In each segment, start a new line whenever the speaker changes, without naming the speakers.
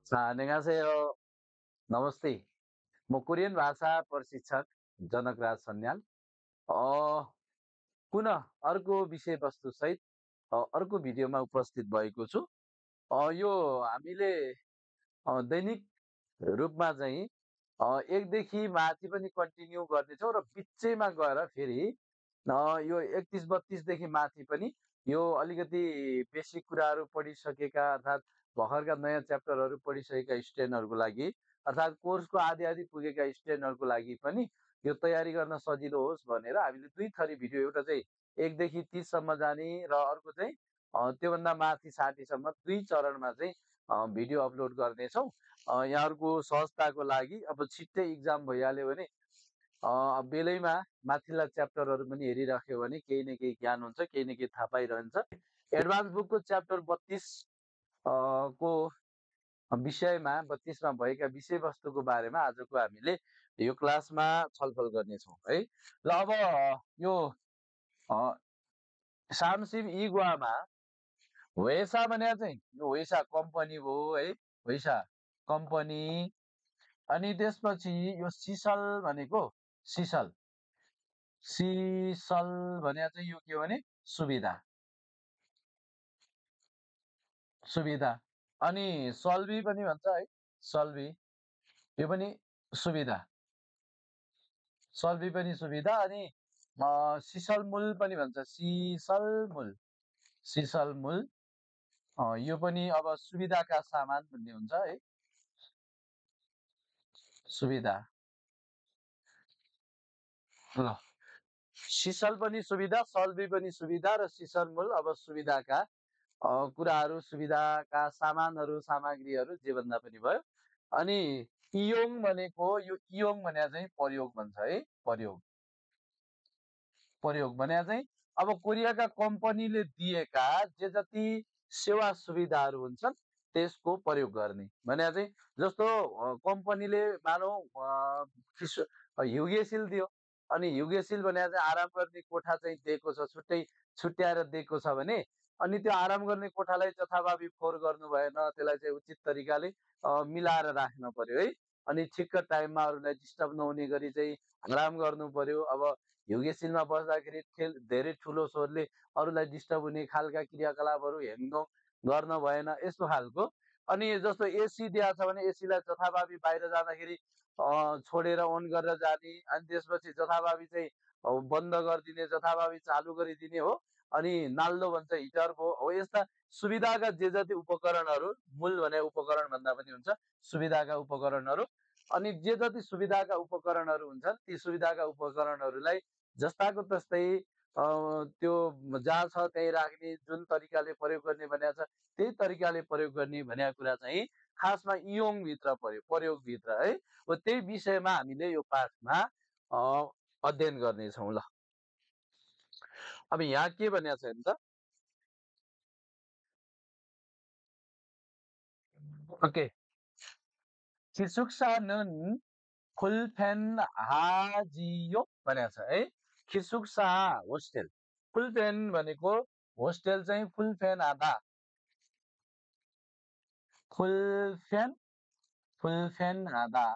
안녕하세요. नमस्ते। म कोरियन भाषा प्रशिक्षक जनकराज सन्याल। अ, पुनः अर्को विषयवस्तु सहित अर्को भिडियोमा उपस्थित भएको छु। यो हामीले दैनिक रूपमा चाहिँ 1 देखि माथि पनि कन्टिन्यू गर्नेछौँ र बिचैमा गएर फेरि यो 31-32 देखि माथि पनि यो अलिकति बेसिक कुराहरू पढिसकेका अर्थात् भर्खरका नयाँ च्याप्टरहरू पढिसकेका स्टुडेन्टहरूको लागि अर्थात् कोर्सको आधी पुगेका स्टुडेन्टहरूको लागि पनि यो तयारी गर्न सजिलो होस् भनेर हामीले 2 थरी भिडियो, एउटा चाहिँ 1 देखि 30 सम्म जाने र अर्को चाहिँ त्योभन्दा माथि 60 सम्म 2 चरणमा चाहिँ भिडियो अपलोड गर्नेछौँ। यहाँहरूको सहजताको लागि अब छिट्टै इक्जाम भइहाल्यो भने बेलैमा माथिल्ला च्याप्टरहरू पनि हेरिराख्यो भने केही न केही ज्ञान हुन्छ, केही न केही थाहा पाइरहन्छ। एडभान्स बुकको च्याप्टर 32 को विषयमा 32 मा भएका विषयवस्तुको बारेमा आजको हामीले यो क्लासमा छलफल गर्नेछौँ है। ल अब यो सामसिम इगुवामा वेसा भने चाहिँ यो वेसा कम्पनी भयो है, वेसा कम्पनी। अनि त्यसपछि यो सिसल भनेको सिसल सिसल भने चाहिँ यो के हो भने सुविधा सुविधा। अनि सल्भी पनि भन्छ है, सल्भी यो पनि सुविधा, सल्भी पनि सुविधा। अनि सिसल मूल पनि भन्छ, सिसल मूल सिसल मूल यो पनि अब सुविधाका सामान भन्ने हुन्छ है, सुविधा। ल सिसल पनि सुविधा, सल्भी पनि सुविधा र सिसल मूल अब सुविधाका कुराहरू, सुविधाका सामानहरू, सामग्रीहरू जे भन्दा पनि भयो। अनि इयोङ भनेको यो इयोङ भने चाहिँ प्रयोग भन्छ है, प्रयोग प्रयोग भने चाहिँ अब कोरियाका कम्पनीले दिएका जे जति सेवा सुविधाहरू हुन्छन् त्यसको प्रयोग गर्ने भने चाहिँ जस्तो कम्पनीले मानौ युगेसिल दियो अनि युगेसिल भने चाहिँ आराम गर्ने कोठा चाहिँ दिएको छ, छुट्टै छुट्याएर दिएको छ भने अनि त्यो आराम गर्ने कोठालाई जथाभावी फोहोर गर्नु भएन, त्यसलाई चाहिँ उचित तरिकाले मिलाएर राख्न पर्यो है। अनि ठिक्क टाइममा अरूलाई डिस्टर्ब नहुने गरी चाहिँ आराम गर्नु पर्यो। अब युगेसिलमा बस्दाखेरि धेरै ठुलो स्वरले अरूलाई डिस्टर्ब हुने खालका क्रियाकलापहरू हेर्नु गर्न भएन, यस्तो खालको। अनि जस्तो एसी दिएको छ भने एसीलाई जथाभावी बाहिर जाँदाखेरि छोडेर अन गरेर जाने, अनि त्यसपछि जथाभावी चाहिँ बन्द गरिदिने, जथाभावी चालु गरिदिने हो। अनि नाल्दो भन्छ हिटर भयो हो। यस्ता सुविधाका जे जति उपकरणहरू, मूल भने उपकरण भन्दा पनि हुन्छ, सुविधाका उपकरणहरू। अनि जे जति सुविधाका उपकरणहरू हुन्छन् ती सुविधाका उपकरणहरूलाई जस्ताको तस्तै त्यो जहाँ छ त्यही राख्ने, जुन तरिकाले प्रयोग गर्ने भनेको छ त्यही तरिकाले प्रयोग गर्ने भनेको कुरा चाहिँ खासमा इयोङ भित्र पर्यो, प्रयोगभित्र है। त्यही विषयमा हामीले यो पाठमा अध्ययन गर्नेछौँ। ल अब यहाँ के भनेको छ भने त ओके, 기숙사는 풀펜 하지요 भनेको छ है। 기숙사 होस्टेल, फुलफेन भनेको होस्टेल चाहिँ फुलफेन आधा, फुलफेन फुलफेन आधा,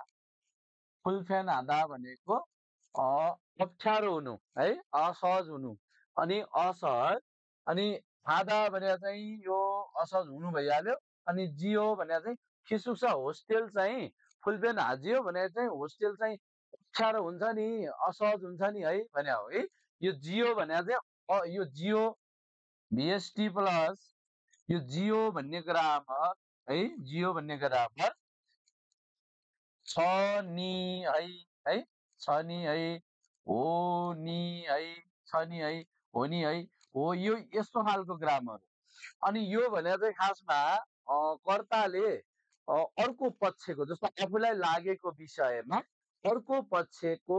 फुलफेन आधा भनेको अप्ठ्यारो हुनु है, असहज हुनु। अनि असहज, अनि आधा भनेको चाहिँ यो असहज हुनु भइहाल्यो। अनि जियो भनेको चाहिँ खिसुक्सा होस्टेल चाहिँ फुलफेन हाजियो भने चाहिँ होस्टेल चाहिँ अप्ठ्यारो हुन्छ नि, असहज हुन्छ नि है भने हो है। यो जियो भने चाहिँ यो जियो भिएसटी प्लस यो जियो भन्ने ग्रामर है, जियो भन्ने ग्रामर छ नि है, छ नि है, हो नि है, छ नि है, हो नि है, हो, यो यस्तो खालको ग्रामर। अनि यो भने चाहिँ खासमा कर्ताले अर्को पक्षको, जस्तो आफूलाई लागेको विषयमा अर्को पक्षको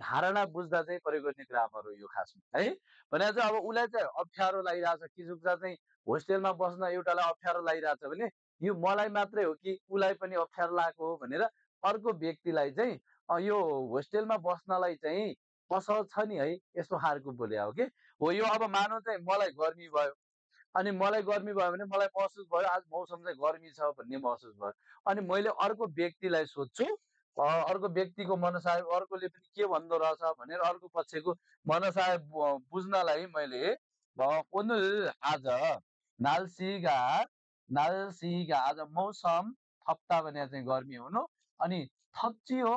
धारणा बुझ्दा चाहिँ प्रयोग गर्ने ग्रामर हो यो खासमा है। भने चाहिँ अब उसलाई चाहिँ अप्ठ्यारो लागिरहेछ, किजुक्सा चाहिँ होस्टेलमा बस्न एउटालाई अप्ठ्यारो लागिरहेछ भने यो मलाई मात्रै हो कि उसलाई पनि अप्ठ्यारो लागेको हो भनेर अर्को व्यक्तिलाई चाहिँ यो होस्टेलमा बस्नलाई चाहिँ असहज छ नि है, यस्तो खालको बोले हो कि हो। यो अब मानव चाहिँ मलाई गर्मी भयो, अनि मलाई गर्मी भयो भने मलाई महसुस भयो आज मौसम चाहिँ गर्मी छ भन्ने महसुस भयो। अनि मैले अर्को व्यक्तिलाई सोध्छु, अर्को व्यक्तिको मनसाय अर्कोले पनि के भन्दो रहेछ भनेर अर्को पक्षको मनसाय बुझ्नलाई मैले ओनुल आज नाल्सिगा नाल्सिगा आज मौसम थप्ता भने चाहिँ गर्मी हुनु, अनि थप्चियो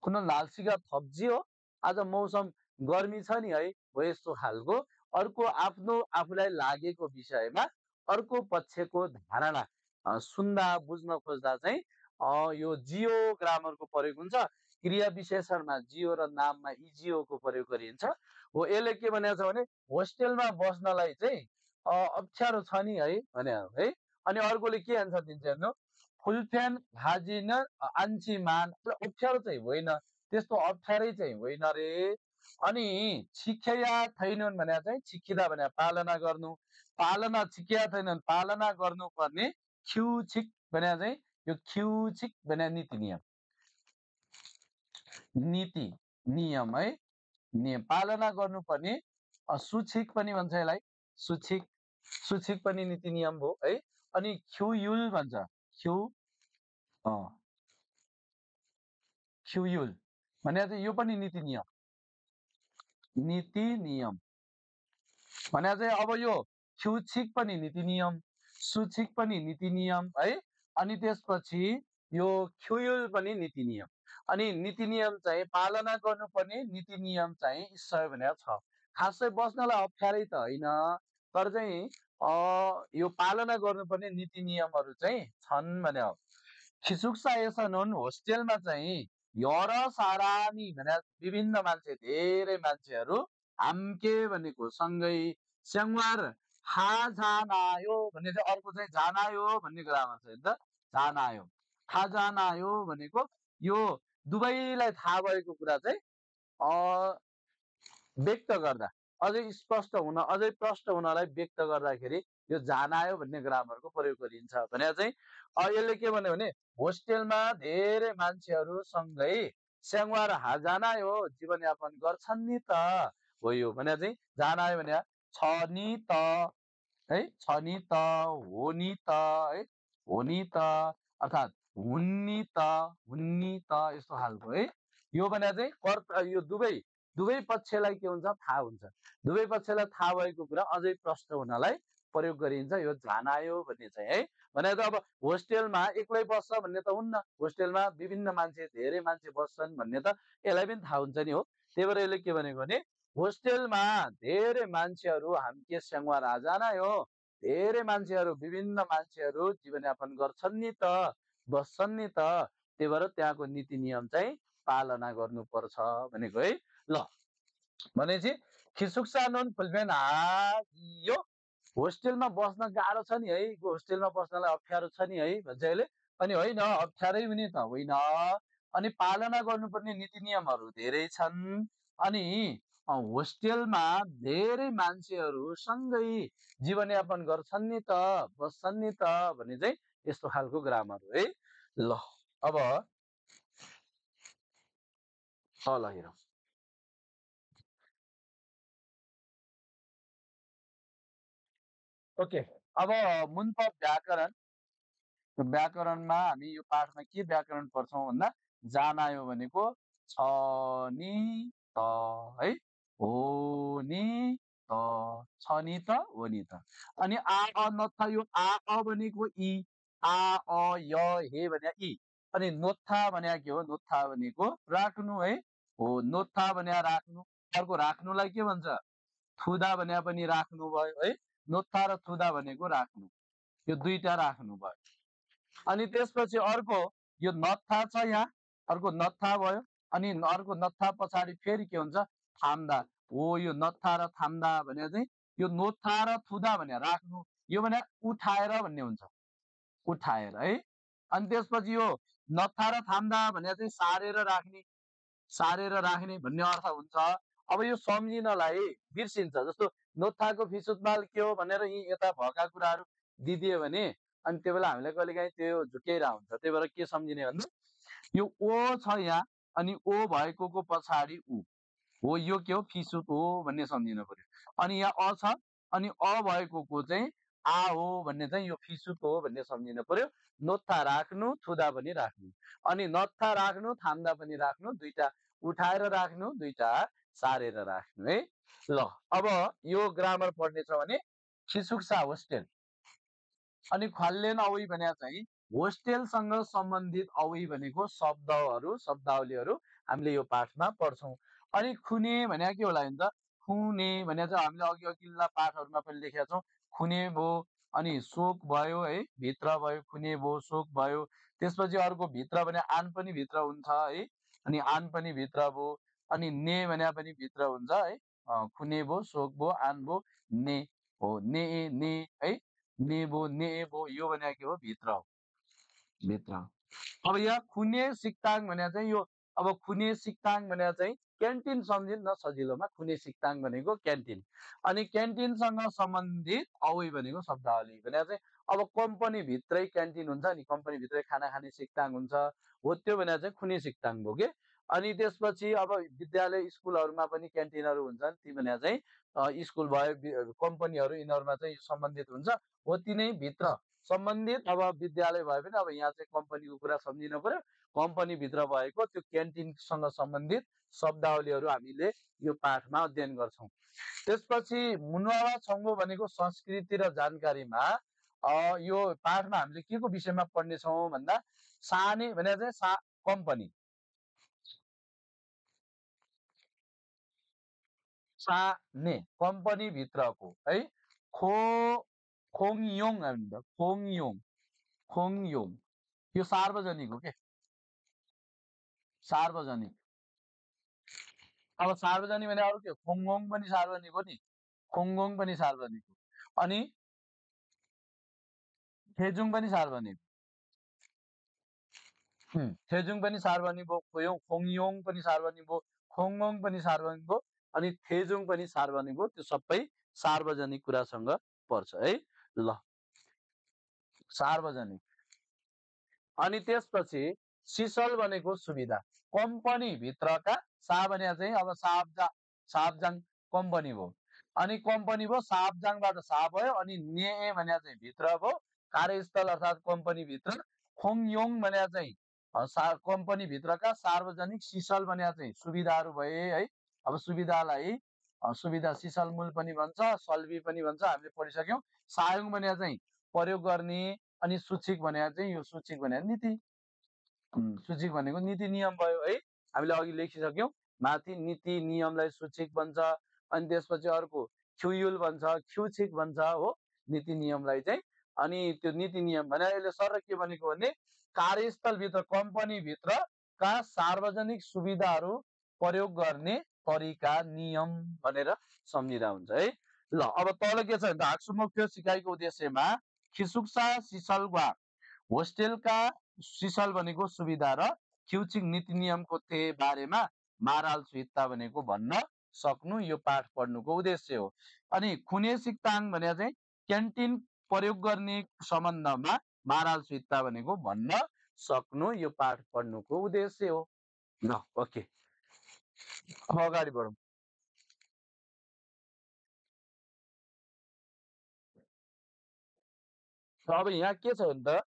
कुन लालसिगा थप्जियो आज मौसम गर्मी छ नि है, हो यस्तो खालको अर्को आफ्नो आफूलाई लागेको विषयमा अर्को पक्षको धारणा सुन्दा बुझ्न खोज्दा चाहिँ यो जियो ग्रामरको प्रयोग हुन्छ। क्रिया विशेषणमा जियो र नाममा इजियोको प्रयोग गरिन्छ। हो यसले के भनेको छ भने होस्टेलमा बस्नलाई चाहिँ अप्ठ्यारो छ नि है भने है। अनि अर्कोले के आन्सर दिन्छ हेर्नु, फुलफ्यान हाजिन आन्चीमान, अप्ठ्यारो चाहिँ होइन, त्यस्तो अप्ठ्यारै चाहिँ होइन रे। अनि छिख्या छैनन् भने चाहिँ छिखिदा भने पालना गर्नु, पालना छिख्या छैनन् पालना गर्नुपर्ने, खिउछिक भने चाहिँ यो खिउछिक भने नीति नियम, नीति नियम है, नियम पालना गर्नुपर्ने। सुछिक पनि भन्छ यसलाई, सुछिक, सुछिक पनि नीति नियम हो है। अनि ख्युयुल भन्छ, ख्यु ख्युयुल भने चाहिँ यो पनि नीति नियम, नीति नियम भने चाहिँ अब यो ख्युछिक पनि नीति नियम, सुछिक पनि नीति नियम है। अनि त्यसपछि यो ख्युयुल पनि नीति नियम। अनि नीति नियम चाहिँ पालना गर्नुपर्ने नीति नियम चाहिँ इसय भनेको छ। खासै बस्नलाई अप्ठ्यारै त होइन, तर चाहिँ यो पालना गर्नुपर्ने नीति नियमहरू चाहिँ छन् भने हो। खिसुक्सा एसनोन होस्टेलमा चाहिँ यर सारानी भने विभिन्न मान्छे, धेरै मान्छेहरू हाम्के भनेको सँगै, स्याङ्वार खाजानायो भन्ने चाहिँ अर्को चाहिँ जानायो भन्ने ग्रामर छ नि त, जानायो खाजानायो भनेको यो दुवैलाई थाहा भएको कुरा चाहिँ व्यक्त गर्दा अझै स्पष्ट हुन, अझै प्रष्ट हुनलाई व्यक्त गर्दाखेरि यो जानायो भन्ने ग्रामरको प्रयोग गरिन्छ भने चाहिँ यसले के भन्यो भने होस्टेलमा धेरै मान्छेहरू सँगै स्याङ्वार हाजानायो जीवनयापन गर्छन् नि त, हो यो भने चाहिँ जानायो भने छ नि त है, छ नि त, हो नि त है, हो नि त अर्थात् हुन्नी त, हुन्नी त यस्तो खालको है। यो भने चाहिँ यो दुवै पक्षलाई के हुन्छ थाहा हुन्छ, दुवै पक्षलाई थाहा भएको कुरा अझै प्रष्ट हुनलाई प्रयोग गरिन्छ यो जानायो भन्ने चाहिँ है। भने त अब होस्टेलमा एक्लै बस्छ भन्ने त हुन्न, होस्टेलमा विभिन्न मान्छे, धेरै मान्छे बस्छन् भन्ने त यसलाई पनि थाहा हुन्छ नि हो। त्यही भएर यसले के भनेको भने होस्टेलमा धेरै मान्छेहरू हामीले स्याङ्वा राजानायो, धेरै मान्छेहरू विभिन्न मान्छेहरू जीवनयापन गर्छन् नि त, बस्छन् नि त, त्यही भएर त्यहाँको नीति नियम चाहिँ पालना गर्नुपर्छ भनेको है। ल भनेपछि खिसुक्सानोन फुलफेन यो होस्टेलमा बस्न गाह्रो छ नि है, होस्टेलमा बस्नलाई अप्ठ्यारो छ नि है भन्छ यसले। अनि होइन अप्ठ्यारै पनि त होइन, अनि पालना गर्नुपर्ने नीति नियमहरू धेरै छन्, अनि होस्टेलमा धेरै मान्छेहरू सँगै जीवनयापन गर्छन् नि त, बस्छन् नि त भन्ने चाहिँ यस्तो खालको ग्रामर हो है। ल अब ल हेरौँ। ओके, अब मुन्प व्याकरण, व्याकरणमा हामी यो पाठमा के व्याकरण पढ्छौँ भन्दा जानायो भनेको छ नि त है, हो नि त, छ नि त, हो नि त। अनि आ अ नोत्था, यो आ अ भनेको इ, आ अ य हे भने इ, अनि नोत्था भने के हो, नोत्था भनेको राख्नु है, हो नोत्था भने राख्नु। अर्को राख्नुलाई के भन्छ, थुदा भने पनि राख्नु भयो है, नोत्था र थुदा भनेको राख्नु, यो दुईटा राख्नु भयो। अनि त्यसपछि अर्को यो नत्था छ यहाँ, अर्को नत्था भयो, अनि अर्को नत्था पछाडि फेरि के हुन्छ थाम्दा हो, यो नत्था र थाम्दा भने चाहिँ यो नोत्था र थुदा भने राख्नु, यो भने उठाएर भन्ने हुन्छ, उठाएर है। अनि त्यसपछि यो नत्था र थाम्दा भने चाहिँ सारेर राख्ने, सारेर राख्ने भन्ने अर्थ हुन्छ। अब यो सम्झिनलाई बिर्सिन्छ, जस्तो नोत्थाको फिसुतमाल के हो भनेर यी यता भएका कुराहरू दिदियो भने अनि त्यो बेला हामीलाई कहिलेकाहीँ त्यो झुक्याइरहेको हुन्छ। त्यही भएर के सम्झिने भन्दा यो ओ छ यहाँ, अनि ओ भएको पछाडि उ हो, यो के हो फिसुत हो भन्ने सम्झिनु पर्यो। अनि यहाँ अ छ, अनि अ भएको चाहिँ आ हो भन्ने चाहिँ यो फिसुको हो भन्ने सम्झिनु पर्यो। नोत्था राख्नु, थुदा पनि राख्नु। अनि नत्था राख्नु, थाम्दा पनि राख्नु, दुईटा उठाएर राख्नु, दुईटा सारेर राख्नु है। ल अब यो ग्रामर पढ्ने छ भने खिसुक्सा होस्टेल अनि ख्वाल्लेन औई भने चाहिँ होस्टेलसँग सम्बन्धित औई भनेको शब्दहरू शब्दावलीहरू हामीले यो पाठमा पढ्छौँ। अनि खुने भने के होला त खुने भने चाहिँ हामीले अघि अघिल्ला पाठहरूमा पनि लेखेका छौँ। खुने भयो अनि शोक भयो है, भित्र भयो, खुने भयो, शोक भयो। त्यसपछि अर्को भित्र भने आन पनि भित्र हुन्छ है, अनि आन पनि भित्र भयो। अनि ने भने पनि भित्र हुन्छ है, खुने भयो, शोक भयो, आन भयो, ने हो, ने है, नेबो नेबो यो भने के हो भित्र हो, भित्र। अब यहाँ खुने सिक्ताङ भने चाहिँ यो अब खुने सिक्ताङ भने चाहिँ क्यान्टिन सम्झिनु न सजिलोमा। खुने सिक्ताङ भनेको क्यान्टिन। अनि क्यान्टिनसँग सम्बन्धित औई भनेको शब्दावली भने चाहिँ अब कम्पनी भित्रै क्यान्टिन हुन्छ नि, कम्पनी भित्रै खाना खाने सिक्ताङ हुन्छ हो, त्यो भने चाहिँ खुने सिक्ताङ भयो के। अनि त्यसपछि अब विद्यालय स्कुलहरूमा पनि क्यान्टिनहरू हुन्छन्, ती भने चाहिँ स्कुल भयो, कम्पनीहरू, यिनीहरूमा चाहिँ सम्बन्धित हुन्छ हो, तिनै भित्र सम्बन्धित। अब विद्यालय भए पनि अब यहाँ चाहिँ कम्पनीको कुरा सम्झिनु पर्यो। कम्पनीभित्र भएको त्यो क्यान्टिनसँग सम्बन्धित शब्दावलीहरू हामीले यो पाठमा अध्ययन गर्छौँ। त्यसपछि मुनावा छङ्गो भनेको संस्कृति र जानकारीमा यो पाठमा हामीले के को विषयमा पढ्नेछौँ भन्दा साने भने चाहिँ कम्पनी, साने कम्पनी भित्रको है। खो खोङयोङ भन्छ, खोङयोङ, खोङयोङ यो सार्वजनिक हो के, सार्वजनिक। अब सार्वजनिक भने अरू के, खोङोङ पनि सार्वजनिक हो नि, खोङोङ पनि सार्वजनिक हो। अनि थेजुङ पनि सार्वजनिक, थेजुङ पनि सार्वजनिक भयो, खोङयोङ पनि सार्वजनिक भयो, खोङोङ पनि सार्वजनिक भयो, अनि थेजुङ पनि सार्वजनिक भयो। त्यो सबै सार्वजनिक कुरासँग पर्छ है। ल सार्वजनिक। अनि त्यसपछि सिसल भनेको सुविधा, कम्पनी भित्रका। सा भने चाहिँ अब साबजाङ कम्पनी भयो, अनि कम्पनी भयो, साबजाङबाट सा भयो, अनि ने भने चाहिँ भित्र भयो, कार्यस्थल अर्थात् कम्पनी भित्र। खोङयोङ भने चाहिँ कम्पनी भित्रका सार्वजनिक। सिसल भने चाहिँ सुविधाहरू भए है। अब सुविधालाई सुविधा सिसल मूल पनि भन्छ, सल्भी पनि भन्छ, हामीले पढिसक्यौँ। सायोङ भने चाहिँ प्रयोग गर्ने, अनि सूचिक भने चाहिँ यो सूचिक भने नीति, सूचिक भनेको नीति नियम भयो है, हामीले अघि लेखिसक्यौँ माथि। नीति नियमलाई सूचिक भन्छ। अनि त्यसपछि अर्को ख्युयुल भन्छ, ख्युचिक भन्छ हो नीति नियमलाई चाहिँ। अनि त्यो नीति नियम भने यसले सर के भनेको भने कार्यस्थलभित्र कम्पनीभित्रका सार्वजनिक सुविधाहरू प्रयोग गर्ने तरिका नियम भनेर सम्झिँदा हुन्छ है। ल अब तल के छ भने हाक्सुमुख्य सिकाइको उद्देश्यमा खिसुक्सा सिसल वा होस्टेलका सिसल भनेको सुविधा र ख्युचिक नीति नियमको बारेमा माराल सुइत्ता भनेको भन्न सक्नु यो पाठ पढ्नुको उद्देश्य हो। अनि खुने सिक्ताङ भने चाहिँ क्यान्टिन प्रयोग गर्ने सम्बन्धमा माराल सुइत्ता भनेको भन्न सक्नु यो पाठ पढ्नुको उद्देश्य हो। ल ओके, अब अगाडि बढौँ। अब यहाँ के छ भने त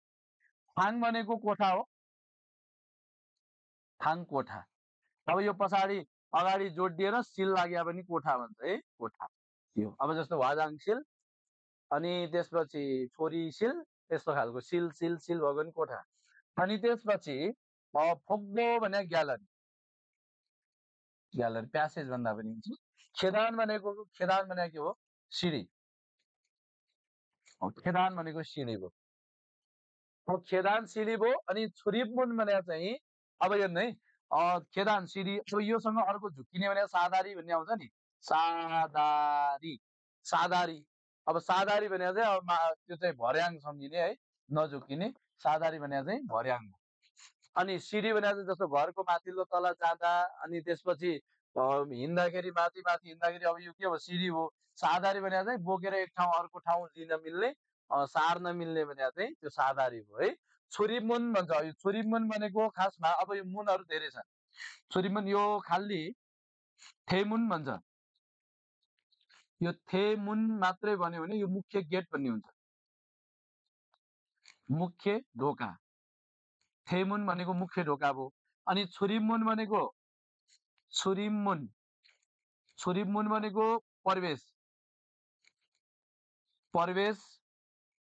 थाङ भनेको कोठा हो, थाङ कोठा। अब यो पछाडि अगाडि जोड दिएर सिल लाग्या पनि कोठा भन्छ है, कोठा यो। अब जस्तो वाजाङ सिल, अनि त्यसपछि छोरी सिल, त्यस्तो खालको सिल सिल सिल भएको पनि कोठा। अनि त्यसपछि फोक्दो भने ग्यालरी, ग्यालरी प्यासेज भन्दा पनि हुन्छ। खेदान भनेको के हो, सिडी, खेदान भनेको सिडी भयो। खेदान सिडी भयो। अनि छुरिपमुन भने चाहिँ अब हेर्नु है, खेदान सिडी। अब योसँग अर्को झुक्किने भने सादारी भन्ने आउँछ नि, सादारी, सादारी। अब सादारी भने चाहिँ अब त्यो चाहिँ भर्याङ सम्झिने है, नझुक्किने। सादारी भने चाहिँ भर्याङ। अनि सिडी भने चाहिँ जस्तो घरको माथिल्लो तल जाँदा, अनि त्यसपछि हिँड्दाखेरि माथि माथि हिँड्दाखेरि अब यो के हो, सिडी हो। सादारी भने चाहिँ बोकेर एक ठाउँ अर्को ठाउँ लिन मिल्ने, सार्न मिल्ने भने चाहिँ त्यो सादारी भयो है। छुरिमुन भन्छ। यो छुरिमुन भनेको खासमा अब यो मुनहरू धेरै छन्। छुरिमुन यो खाली थेमुन भन्छ, यो थेमुन मात्रै भन्यो भने यो मुख्य गेट भन्ने हुन्छ। मुख्य ढोका, थेमुन भनेको मुख्य ढोका भयो। अनि छुरिमुन भनेको छुरिमुन छुरिमुन भनेको प्रवेश प्रवेश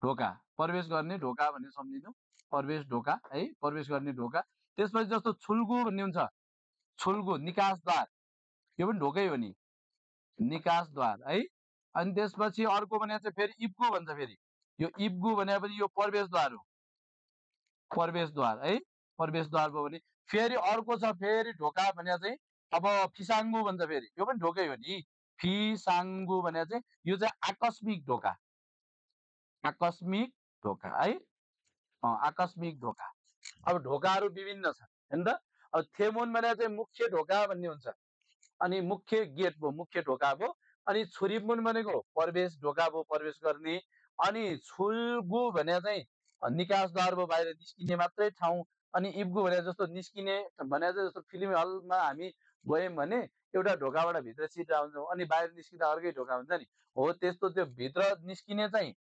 ढोका, प्रवेश गर्ने ढोका भन्ने सम्झिनु, प्रवेश ढोका है, प्रवेश गर्ने ढोका। त्यसपछि जस्तो छुल्गु भन्ने हुन्छ, छुल्गु निकासद्वार, यो पनि ढोकै हो नि, निकासद्वार है। अनि त्यसपछि अर्को भने चाहिँ फेरि इब्गु भन्छ, फेरि यो इब्गु भनेपछि यो प्रवेशद्वार हो, प्रवेशद्वार है, प्रवेशद्वार भयो भने फेरि अर्को छ फेरि ढोका भने चाहिँ अब फिसाङ्गु भन्छ, फेरि यो पनि ढोकै हो नि, फिसाङ्गु भने चाहिँ यो चाहिँ आकस्मिक ढोका, आकस्मिक ढोका है, आकस्मिक ढोका। अब ढोकाहरू विभिन्न छ हैन त। अब थेमुन भने चाहिँ मुख्य ढोका भन्ने हुन्छ, अनि मुख्य गेट भयो, मुख्य ढोका भयो। अनि छुरिमुन भनेको प्रवेश ढोका भयो, प्रवेश गर्ने। अनि छुल्गु भने चाहिँ निकासद्वार भयो, बाहिर निस्किने मात्रै ठाउँ। अनि इब्गु भने जस्तो निस्किने भने चाहिँ जस्तो फिल्म हलमा हामी गयौँ भने एउटा ढोकाबाट भित्र सिट आउँछौँ, अनि बाहिर निस्किँदा अर्कै ढोका हुन्छ नि, हो त्यस्तो त्यो भित्र निस्किने चाहिँ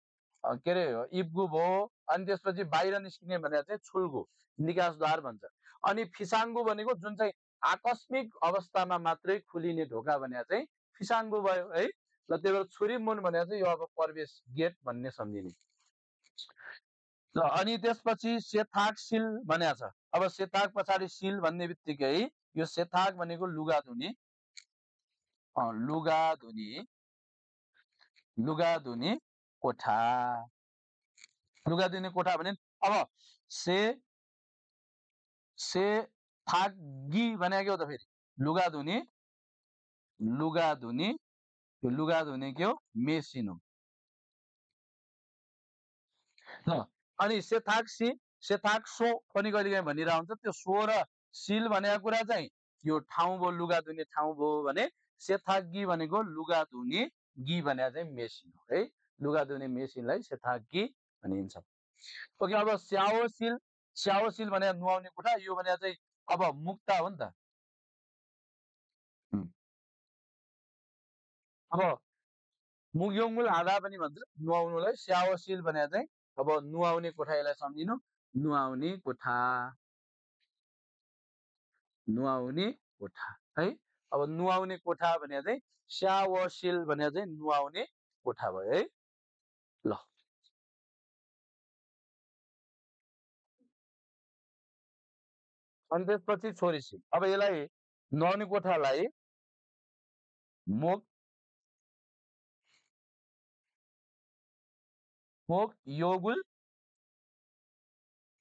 के अरे इब्गु भयो। अनि त्यसपछि बाहिर निस्किने भने चाहिँ छुल्गु निकासद्वार भन्छ। अनि फिसाङ्गु भनेको जुन चाहिँ आकस्मिक अवस्थामा मात्रै खुलिने ढोका भने चाहिँ फिसाङ्गु भयो है। ल त्यही भएर छुरिमुन भने चाहिँ यो अब प्रवेश गेट भन्ने सम्झिने। ल अनि त्यसपछि सेथाक सिल भनेको छ। अब सेथाक पछाडि सिल भन्ने बित्तिकै यो सेथाक भनेको लुगा धुने, लुगा धुने, लुगा धुने कोठा, लुगा धुने कोठा भने अब से थागी भने के हो त, फेरि लुगा धुने, लुगा धुने, यो लुगा धुने के हो मेसिन हो। ल अनि सेथाक सी, सेथाक सो पनि कहिले काहीँ भनिरहेको हुन्छ, त्यो सो र सिल भनेको कुरा चाहिँ यो ठाउँ भयो, लुगा धुने ठाउँ भयो भने सेथागी भनेको लुगा धुने, गी भने चाहिँ मेसिन हो है, लुगा धुने मेसिनलाई सेथागी भनिन्छ। ओके, अब स्याओसिल, स्याओसिल भने नुहाउने कोठा, यो भने चाहिँ अब मुक्ता हो नि त। अब मुग्योङ्गुल आधा पनि भन्छ नुहाउनुलाई, स्याओसिल भने चाहिँ अब नुहाउने कोठा, यसलाई सम्झिनु, नुहाउने कोठा, नुहाउने कोठा है। अब नुहाउने कोठा भने चाहिँ स्याओसिल भने चाहिँ नुहाउने कोठा भयो है। ल अनि त्यसपछि छोरीसिल। अब यसलाई नुहाउने कोठालाई मोक मोक योगुल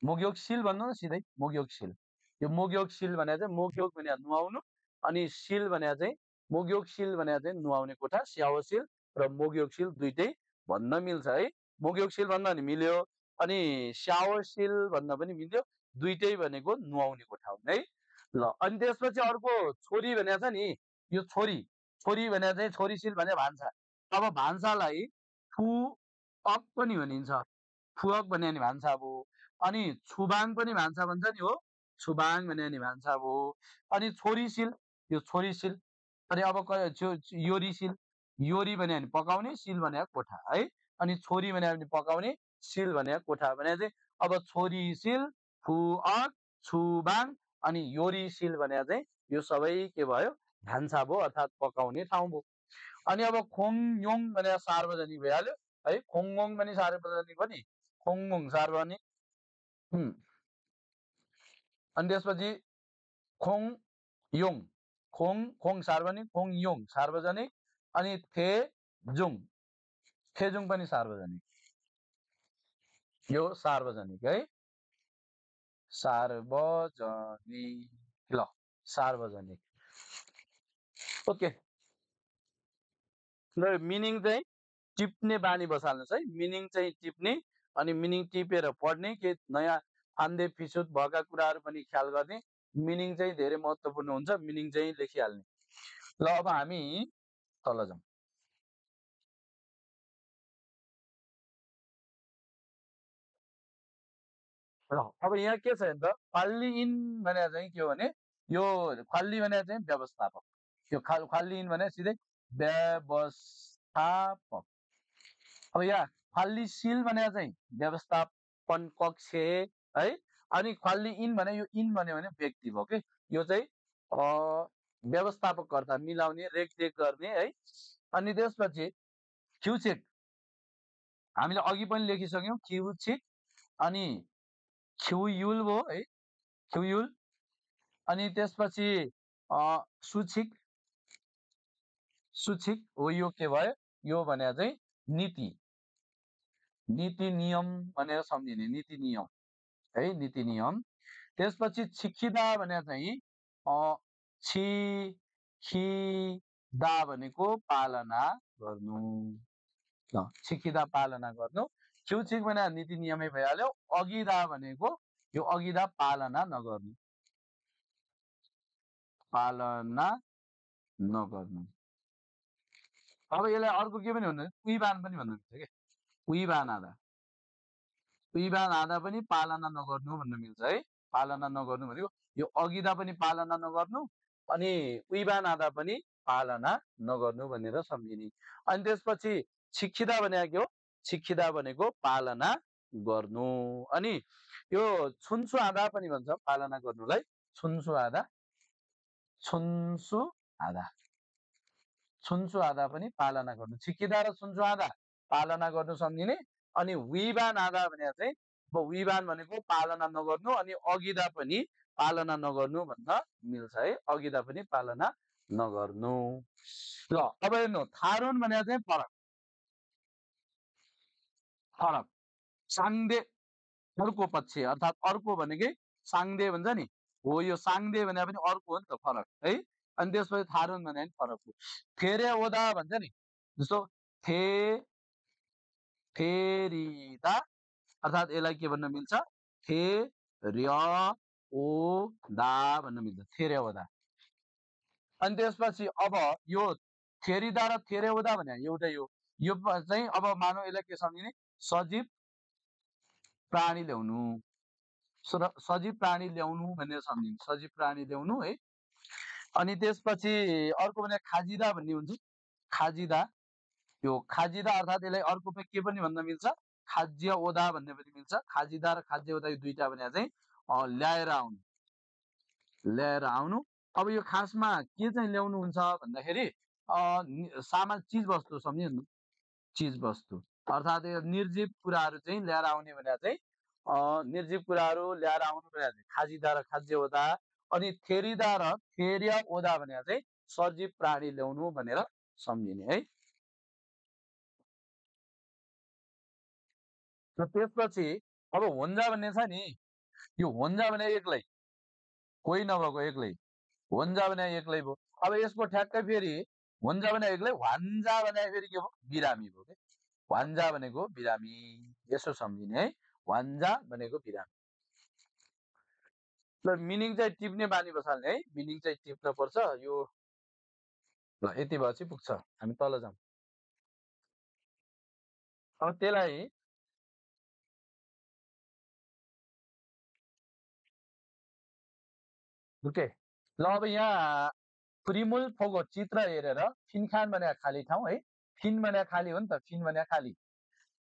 मोग्योगसिल भन्नु न सिधै, मोग्योगसिल। यो मोग्योगसिल भने चाहिँ मोग्योग भने नुहाउनु, अनि सिल भने चाहिँ मोग्योगसिल भने चाहिँ नुहाउने कोठा, स्याओसिल र मोग्योगसिल दुइटै भन्न मिल्छ है। मोग्योगसिल भन्न नि मिल्यो, अनि स्याओसिल भन्न पनि मिल्यो, दुइटै भनेको नुहाउने कोठा हुन् है। ल अनि त्यसपछि अर्को छोरी भने छ नि, यो छोरी, छोरी भने चाहिँ छोरीसिल भने भान्सा। अब भान्सालाई फुअक पनि भनिन्छ, फुअक भन्यो भने भान्सा भयो। अनि छुबाङ पनि भान्सा भन्छ नि, हो छुबाङ भन्यो भने भान्सा भयो। अनि छोरीसिल, यो छोरीसिल। अनि अब योरीसिल, योरी भन्यो भने पकाउने, सिल भने कोठा है। अनि छोरी भन्यो भने पकाउने, सिल भने कोठा भने चाहिँ अब छोरीसिल, फुअक, छुबाङ अनि योरीसिल भने चाहिँ यो सबै के भयो, भान्सा भयो, अर्थात् पकाउने ठाउँ भयो। अनि अब खोङयोङ भने सार्वजनिक भइहाल्यो है, खोङयोङ पनि सार्वजनिक पनि, खोङयोङ सार्वजनिक। अनि त्यसपछि खोङ योङ, खोङ खोङ सार्वजनिक, खोङ योङ सार्वजनिक। अनि थेजुङ, थेजुङ पनि सार्वजनिक, यो सार्वजनिक है, सार्वजनिक। ल सार्वजनिक। ओके, ल मिनिङ चाहिँ टिप्ने बानी बसाल्नुहोस् है, मिनिङ चाहिँ टिप्ने, अनि मिनिङ टिपेर पढ्ने, के नयाँ फान्दे फिसुत भएका कुराहरू पनि ख्याल गर्ने। मिनिङ चाहिँ धेरै महत्त्वपूर्ण हुन्छ, मिनिङ चाहिँ लेखिहाल्ने। ल अब हामी तल जाउँ। ल अब यहाँ के छ भने त ख्वाल्ली इन भने चाहिँ के हो भने, यो ख्वाल्ली भने चाहिँ व्यवस्थापक, यो ख्वाल्ली इन भने सिधै व्यवस्थापक। अब यहाँ ख्वाल्ली सिल भने चाहिँ व्यवस्थापक पनकक्षे है। अनि ख्वाल्ली इन भने यो इन भन्यो भने व्यक्ति भयो के, यो चाहिँ व्यवस्थापककर्ता मिलाउने रेखदेख गर्ने है। अनि त्यसपछि क्युचेक हामीले अघि पनि लेखिसक्यौँ क्युचेक, अनि ख्युयुल भयो है, ख्युयुल। अनि त्यसपछि सुछिक, सुछिक हो, यो के भयो, यो भने चाहिँ नीति, नीति नियम भनेर सम्झिने, नीति नियम है, नीति नियम। त्यसपछि छिखिदा भने चाहिँ छिखिदा भनेको पालना गर्नु, छिखिदा पालना गर्नु। क्युचिक भने नीति नियमै भइहाल्यो। अघिदा भनेको यो अघिदा पालना नगर्नु, पालना नगर्नु। अब यसलाई अर्को के पनि भन्नु, उइबान पनि भन्नु मिल्छ के, उइबान आधा, उइबान आधा पनि पालना नगर्नु भन्न मिल्छ है। पालना नगर्नु भनेको यो अघिदा पनि पालना नगर्नु अनि उइबान आधा पनि पालना नगर्नु भनेर सम्झिने। अनि त्यसपछि छिखिदा भनेको के हो, छिखिदा भनेको पालना गर्नु। अनि यो छुन्सु आधा पनि भन्छ पालना गर्नुलाई, छुन्सु आधा, छुन्सु आधा, छुन्सु आधा पनि पालना गर्नु। छिखिदा र छुन्सु आधा पालना गर्नु सम्झिने। अनि विबान आधा भने चाहिँ विबान भनेको पालना नगर्नु अनि अघिदा पनि पालना नगर्नु भन्न मिल्छ है, अघिदा पनि पालना नगर्नु। ल अब हेर्नु, थारुन भने चाहिँ फरक, फरक, साङ्दे अर्को पक्ष अर्थात् अर्को भनेकै साङ्दे भन्छ नि हो, यो साङ्दे भने पनि अर्को हो नि त, फरक है। अनि त्यसपछि थारुन भने पनि फरक हो। फेरे ओदा भन्छ नि, जस्तो थे फेरिदा अर्थात् यसलाई के भन्न मिल्छ, थे र ओ दा भन्न मिल्छ, थेरेओदा। अनि त्यसपछि अब यो थेरिदा र थेरेओदा भने एउटै हो। यो चाहिँ अब मानौ यसलाई के सम्झिने, सजीव प्राणी ल्याउनु, सजीव प्राणी ल्याउनु भनेर सम्झिने, सजीव प्राणी ल्याउनु है। अनि त्यसपछि अर्को भने खाजिदा भन्ने हुन्छ, खाजिदा, यो खाजिदा अर्थात् यसलाई अर्को के पनि भन्न मिल्छ, खाज्य ओदा भन्ने पनि मिल्छ। खाजिदा र खाज्य ओदा यो दुईटा भने चाहिँ ल्याएर आउनु, ल्याएर आउनु। अब यो खासमा के चाहिँ ल्याउनु हुन्छ भन्दाखेरि सामान चिज वस्तु सम्झिनु, चिज वस्तु अर्थात् यो निर्जीव कुराहरू चाहिँ ल्याएर आउने भने चाहिँ निर्जीव कुराहरू ल्याएर आउनु भने चाहिँ खाजिदा र खाज्य ओदा। अनि थेरिदा र थेरिया ओदा भने चाहिँ सजीव प्राणी ल्याउनु भनेर सम्झिने है। र त्यसपछि अब होन्जा भन्ने छ नि, यो होन्जा भने एक्लै, कोही नभएको एक्लै, होन्जा भने एक्लै भयो। अब यसको ठ्याक्कै फेरि होन्जा भने एक्लै, वान्जा भने फेरि के भयो, बिरामी भयो के, वान्जा भनेको बिरामी, यसो सम्झिने है, वान्जा भनेको बिरामी। ल मिनिङ चाहिँ टिप्ने बानी बसाल्ने है, मिनिङ चाहिँ टिप्न पर्छ यो। ल यति भएपछि पुग्छ, हामी तल जाउँ। अब त्यसलाई ओके। ल अब यहाँ प्रिमुल फोगो चित्र हेरेर फिनखान भने खाली ठाउँ है, फिन भने खाली हो नि त, फिन भने खाली।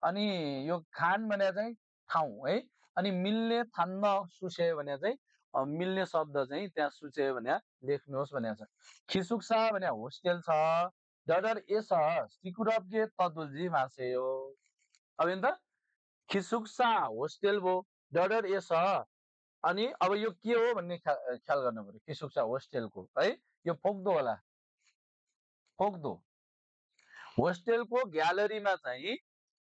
अनि यो खान भने चाहिँ ठाउँ है। अनि मिल्ने थान्न सुसे भने चाहिँ मिल्ने शब्द चाहिँ त्यहाँ सुचे भने लेख्नुहोस् भनेको छ। खिसुक्सा भने होस्टेल छ, डडर एस सिकुरब्गे तदुल्जी मासेयो। अब हेर्नु त, खिसुक्सा होस्टेल भो, डडर एस, अनि अब यो के हो भन्ने ख्याल गर्नु पर्यो, खिसुक्सा होस्टेलको है, यो फोक्दो होला, फोक्दो। होस्टेलको ग्यालरीमा चाहिँ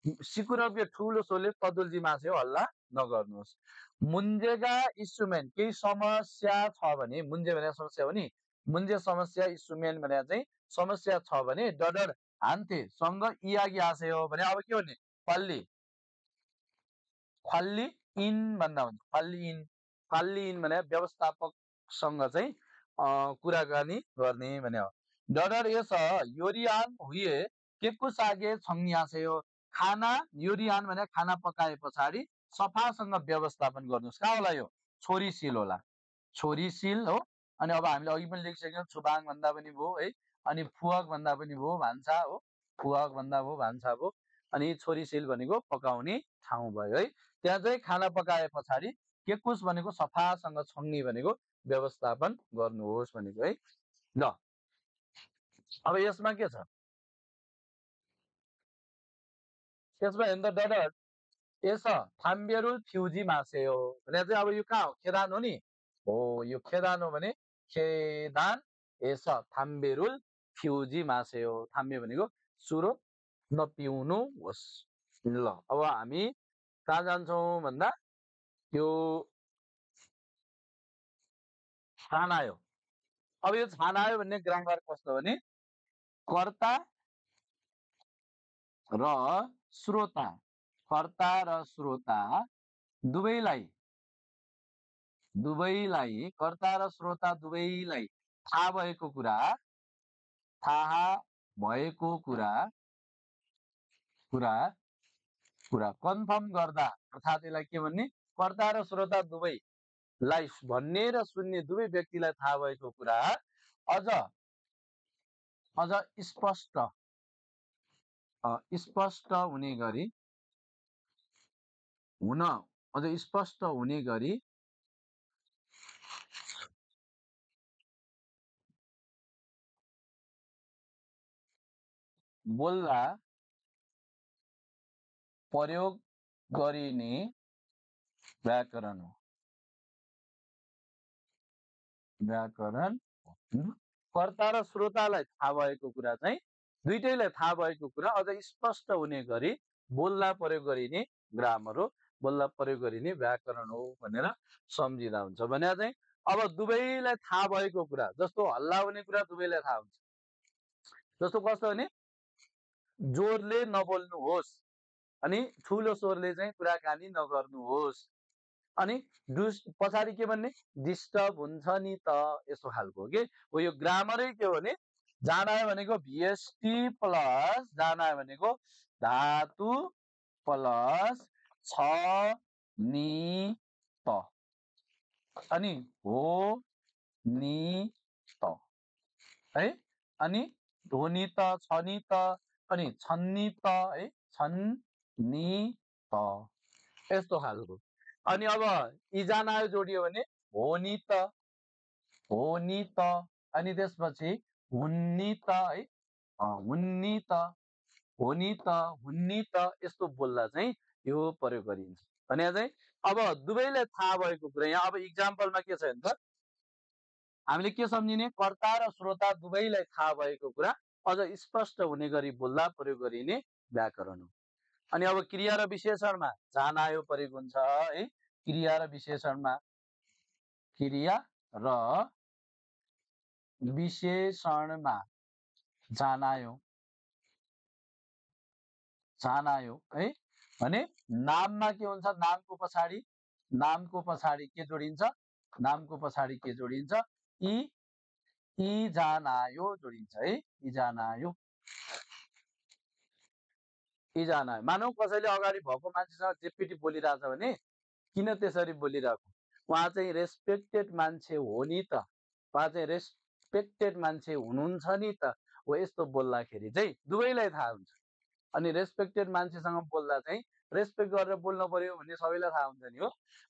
सिकुरब्गे ठुलो सोले तदुल्जी मासेयो हल्ला नगर्नुहोस्। मुन्जेगा इन्स्ट्रुमेन्ट केही समस्या छ भने, मुन्जे भने समस्या हो नि, मुन्जे समस्या इन्स्ट्रुमेन्ट भने चाहिँ समस्या छ भने डडर हान्थे सँग इयागी आसेयो भने अब के भन्ने, पल्ली, ख्वाल्ली इन भन्दा हुन्छ, ख्वाल्ली इन, ख्वाल्ली इन भने व्यवस्थापकसँग चाहिँ कुराकानी गर्ने भने हो। डडर यस योरियान हुए के कुछ आगे छङ्यासेयो, खाना योरियान भने खाना पकाए पछाडि सफासँग व्यवस्थापन गर्नुहोस्। कहाँ होला यो, छोरीशील होला, छोरीशील हो। अनि अब हामीले अघि पनि लेखिसक्यौँ, छुबाङ भन्दा पनि भयो है, अनि फुवक भन्दा पनि भयो, भान्सा हो, फुवक भन्दा भयो, भान्सा भयो। अनि छोरीसेल भनेको पकाउने ठाउँ भयो है। त्यहाँ चाहिँ खाना पकाए पछाडि के कुछ भनेको सफासँग छङ्नी भनेको व्यवस्थापन गर्नुहोस् भनेको है। ल अब यसमा के छ, यसमा हेर्नु त डडर यस थाम्बेरुल फ्युजी मासेयो भने चाहिँ अब यो कहाँ हो, खेदान हो नि हो, यो खेदान हो भने खेदान यस थाम्बेरुल फ्युजी मासेयो, थाम्बे भनेको सुरो नपिउनु होस्। ल अब हामी कहाँ जान्छौँ भन्दा यो छानायो। अब यो छानायो भन्ने ग्रामर कस्तो भने कर्ता र श्रोता, कर्ता र श्रोता दुवैलाई कर्ता र श्रोता दुवैलाई थाहा भएको कुरा कन्फर्म गर्दा, अर्थात् यसलाई के भन्ने, कर्ता र श्रोता दुवैलाई भन्ने र सुन्ने दुवै व्यक्तिलाई थाहा भएको कुरा अझ स्पष्ट हुने गरी बोल्दा प्रयोग गरिने व्याकरण हो। कर्ता र श्रोतालाई थाहा भएको कुरा चाहिँ दुईटैलाई थाहा भएको कुरा अझ स्पष्ट हुने गरी बोल्दा प्रयोग गरिने ग्रामर हो, बोल्दा प्रयोग गरिने व्याकरण हो भनेर सम्झिँदा हुन्छ। भने चाहिँ अब दुवैलाई थाहा भएको कुरा, जस्तो हल्ला हुने कुरा दुवैलाई थाहा हुन्छ, जस्तो कस्तो भने जोरले नबोल्नुहोस् अनि ठुलो स्वरले चाहिँ कुराकानी नगर्नुहोस्, अनि पछाडि के भन्ने डिस्टर्ब हुन्छ नि त, यस्तो खालको के हो। यो ग्रामरै के हो भने जानायो भनेको भिएसटी प्लस जानायो भनेको धातु प्लस छ नि त अनि हो नि त है, अनि ध्वनि त छ नि त अनि छन्नी त है, छन् नि त, यस्तो खालको। अनि अब इजानायो जोडियो भने हो नि त अनि त्यसपछि हुन्नी त है, हुन्नी त, हो नि त, हुन्नी त, यस्तो बोल्दा चाहिँ यो प्रयोग गरिन्छ। भने चाहिँ अब दुवैलाई थाहा भएको कुरा, यहाँ अब इक्जाम्पलमा के छ भने त हामीले के सम्झिने, कर्ता र श्रोता दुवैलाई थाहा भएको कुरा अझ स्पष्ट हुने गरी बोल्दा प्रयोग गरिने व्याकरण हो। अनि अब क्रिया र विशेषणमा जानायो प्रयोग हुन्छ है। क्रिया र विशेषणमा जानायो है भने नाममा के हुन्छ, नामको पछाडि के जोडिन्छ, नामको पछाडि के जोडिन्छ, इजानायो जोडिन्छ है, इजानायो। मानौ कसैले अगाडि भएको मान्छेसँग जेपिटी बोलिरहेछ भने किन त्यसरी बोलिरहेको, उहाँ चाहिँ रेस्पेक्टेड मान्छे हो नि त, उहाँ चाहिँ रेस्पेक्टेड मान्छे हुनुहुन्छ नि त, हो यस्तो बोल्दाखेरि चाहिँ दुवैलाई थाहा हुन्छ। अनि रेस्पेक्टेड मान्छेसँग बोल्दा चाहिँ रेस्पेक्ट गरेर बोल्नु पर्यो भन्ने सबैलाई थाहा हुन्छ नि,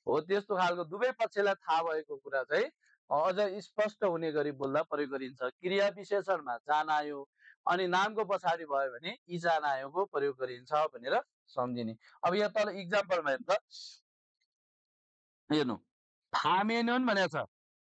हो त्यस्तो खालको दुवै पक्षलाई थाहा भएको कुरा चाहिँ अझ स्पष्ट हुने गरी बोल्दा प्रयोग गरिन्छ। क्रिया विशेषणमा जानायो अनि नामको पछाडि भयो भने इजानायोको प्रयोग गरिन्छ भनेर सम्झिने। अब यहाँ तल इक्जाम्पलमा हेर्नु त, हेर्नु थामेनन् भनेको छ,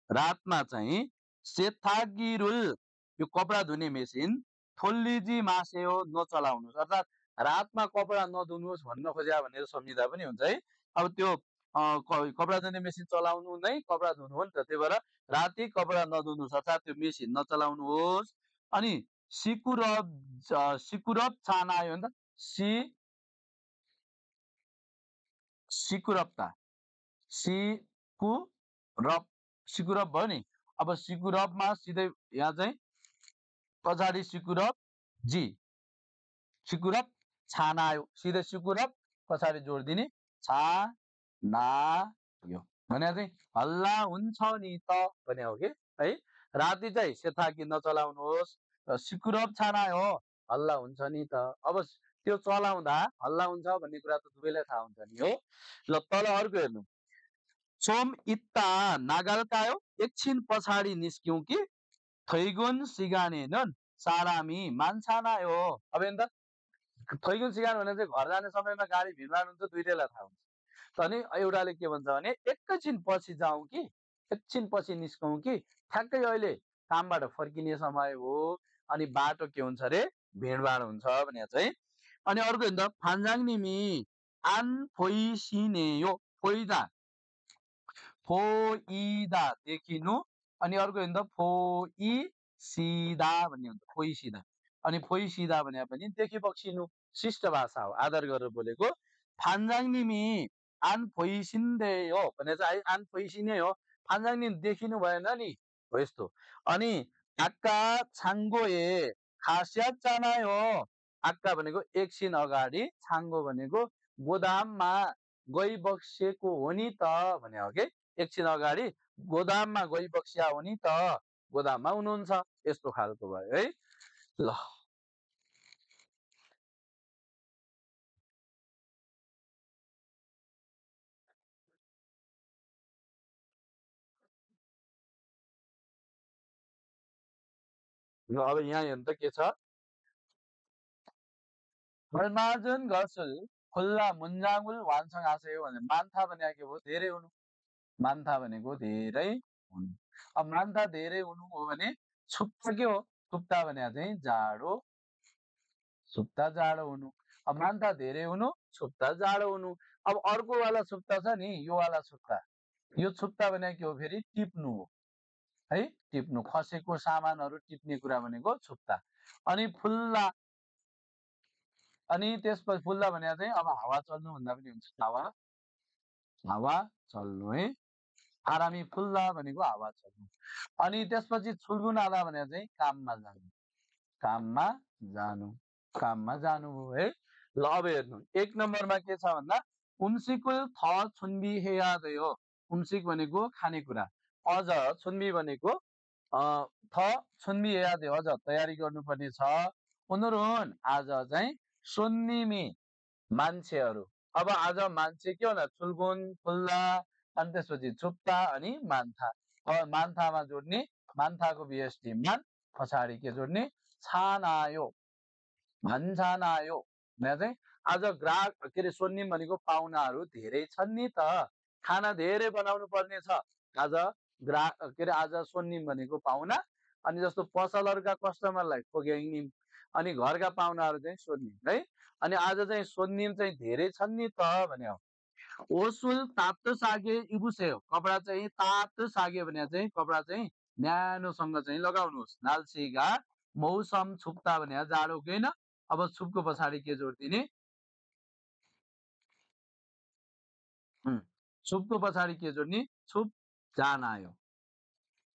रातमा चाहिँ सेथागिरुल यो कपडा धुने मेसिन थोल्लिजी मासेयो नचलाउनुहोस्, अर्थात् रातमा कपडा नधुनुहोस् भन्न खोज्या भनेर सम्झिँदा पनि हुन्छ है। अब त्यो कपडा धुने मेसिन चलाउनु नै कपडा धुनु हो नि त, त्यही भएर राति कपडा नधुनुहोस् अर्थात् त्यो मेसिन नचलाउनुहोस्। अनि सिकुरब छानायो नि त, सिकुरप्ता सिकुरब भयो नि। अब सिकुरबमा सिधै यहाँ चाहिँ पछाडि सिकुरब छानायो, सिधै सिकुरब पछाडि जोड दिने छानायो भने चाहिँ हल्ला हुन्छ नि त भने हो कि है। राति चाहिँ सेथाकी नचलाउनुहोस्, सिकुरब छानायो हल्ला हुन्छ नि त। अब त्यो चलाउँदा हल्ला हुन्छ भन्ने कुरा त दुवैलाई थाहा हुन्छ नि हो। ल तल अर्को हेर्नु, सोम इत्ता नागलकायो, एकछिन पछाडि निस्क्यौँ कि थैगुन सिगानेनन् सारामी मान्छानायो। अब हेर्नु त, थैगुन सिगान भने चाहिँ घर जाने समयमा गाडी भिडभाड हुन्छ, दुइटैलाई थाहा हुन्छ। अनि एउटाले के भन्छ भने एकैछिन पछि जाउँ कि, एकछिन पछि निस्कौँ कि, ठ्याक्कै अहिले कामबाट फर्किने समय हो, अनि बाटो के हुन्छ अरे भिडभाड हुन्छ भने चाहिँ। अनि अर्को हेर्नु त, फान्जाङनिमी आन फोइसिनेयो, फोइदा फोइदा देखिनु। अनि अर्को हेर्नु त, फोइसिदा भन्ने हुन्छ, फोइसिदा। अनि फोइसिदा भने पनि देखि बक्सिनु, शिष्ट भाषा हो, आदर गरेर बोलेको। फान्जाङनिमी आन फोइसिन्देयो भने चाहिँ आन फोइसिने हो, फान्जाङनिमी देखिनु भएन नि, हो यस्तो। अनि आक्का छाङ्गोए खास्यात चानायो, आक्का भनेको एकछिन अगाडि, छाङ्गो भनेको गोदाममा गइबक्सेको हो नि त भने हो कि, एकछिन अगाडि गोदाममा गइबक्सिया हो नि त, गोदाममा हुनुहुन्छ, यस्तो खालको भयो है। ल अब यहाँ हेर्नु त के छ, 얼마전 것을 골라 문장을 완성하세요 भने मान्था भने के भयो, धेरै हुनु। मान्था भनेको धेरै हुनु। अब मान्था धेरै हुनु हो भने छुप्ता के हो, छुप्ता भने चाहिँ जाडो, छुप्ता जाडो हुनु। अब मान्था धेरै हुनु, छुप्ता जाडो हुनु। अब अर्को वाला छुप्ता छ नि, यो वाला छुप्ता, यो छुप्ता भने के हो फेरि, टिप्नु हो है, टिप्नु, खसेको सामानहरू टिप्ने कुरा भनेको छुप्ता। अनि फुल्ला, अनि त्यसपछि फुल्ला भने चाहिँ अब हावा चल्नु भन्दा पनि हुन्छ, हावा, हावा चल्नु है, आरामी फुल्ला भनेको हावा चल्नु। अनि त्यसपछि छुल्गुनादा भने चाहिँ काममा जानु, काममा जानु, काममा जानु हो है। ल अब हेर्नु, एक नम्बरमा के छ भन्दा, उम्सिकुल थ छुन्बी हेयादयो, उम्सिक भनेको खानेकुरा, अझ छुन्बी भनेको थ छुन्बी हेयादयो, अझ तयारी गर्नुपर्ने छ। उनीहरू आज चाहिँ सोन्निमी मान्छेहरू, अब आज मान्छे के होला, छुल्गुन, फुल्ला, अनि त्यसपछि छुप्ता अनि मान्था। अब मान्थामा जोड्ने, मान्थाको बिएसटी मान, पछाडि के जोड्ने, छानायो, भन्छानायो भने चाहिँ आज ग्राहक के अरे सोन्निम भनेको पाहुनाहरू धेरै छन् नि त, खाना धेरै बनाउनु पर्ने छ आज, ग्राहक के अरे आज सोन्निम भनेको पाहुना, अनि जस्तो पसलहरूका कस्टमरलाई खोग्याइनिम, अनि घरका पाहुनाहरू चाहिँ सोन्निम है। अनि आज चाहिँ सोन्निम चाहिँ धेरै छन् नि त भने हो। ओसुल तातो सागे इबुसे हो, कपडा चाहिँ तातो सागे भने चाहिँ कपडा चाहिँ न्यानोसँग चाहिँ लगाउनुहोस्। नाल्सीगा मौसम छुप्ता भने जाडो होइन। अब छुपको पछाडि के जोड्दिने, छुपको पछाडि के जोड्ने, छुप जानायो,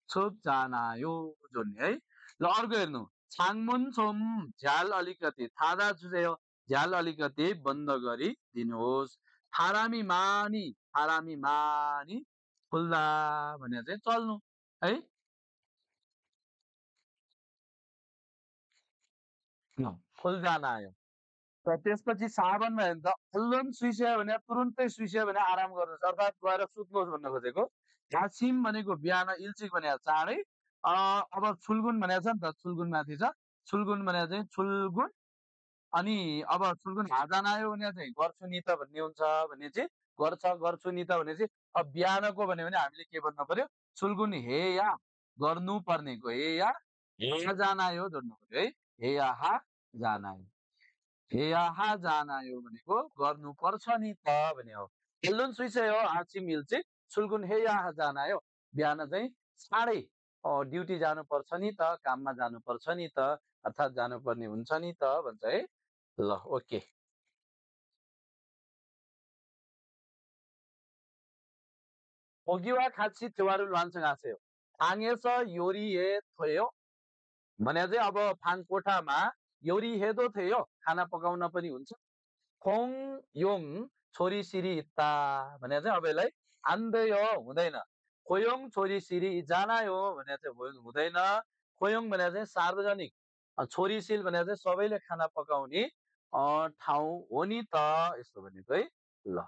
छुप जानायो जोड्ने है। ल अर्को हेर्नु, छाङमुन छोम झ्याल अलिकति थादा जुझेयो, झ्याल अलिकति बन्द गरी दिनुहोस्। हारामी मानी, हारामी मानी खुल्दा भने चाहिँ चल्नु है। फुल जान आयो। र त्यसपछि साबनमा हेर्नु त, हल्लोन सुइस्यो भने तुरुन्तै सुइस्यो भने आराम गर्नुहोस्, अर्थात् गएर सुत्नुहोस् भन्न खोजेको। घासिम भनेको बिहान, इल्चिक भने चाँडै। अब छुल्गुन भनेको छ नि त, छुल्गुन माथि छ, छुल्गुन भने चाहिँ छुल्गुन। अनि अब छुल्गुन हाजान आयो भने चाहिँ गर्छु नि त भन्ने हुन्छ, भने चाहिँ गर्छ, गर्छु नि त भने चाहिँ अब बिहानको भन्यो भने हामीले के भन्नु पर्यो, छुल्गुन हे या गर्नु पर्नेको हे या हे जान आयो जोड्नु पर्यो है, हे या हा जान आयो, हे या हा जान आयो भनेको गर्नु पर्छ नि त भने हो। हेल्लुन सुइसै हो हाँची मिल्ची, छुल्गुन हे या हा जान आयो, बिहान चाहिँ चाँडै ड्युटी जानुपर्छ नि त, काममा जानुपर्छ नि त, अर्थात् जानुपर्ने हुन्छ नि त भन्छ है। ल ओके, ओगिवा खाची त्योहार लान्छङ आसेयो, आङेस योरी हे थोयो भने चाहिँ अब फाङ कोठामा योरी हेदो थियो, खाना पकाउन पनि हुन्छ। खोङ योङ छोरी सिरी हित्ता भने चाहिँ अब यसलाई आन्दै हो हुँदैन। खोयोङ छोरी सिरी जानायो भने चाहिँ हुँदैन। खोयोङ भने चाहिँ सार्वजनिक, छोरीसिल भने चाहिँ सबैले खाना पकाउने ठाउँ हो नि त, यस्तो भनेको है। ल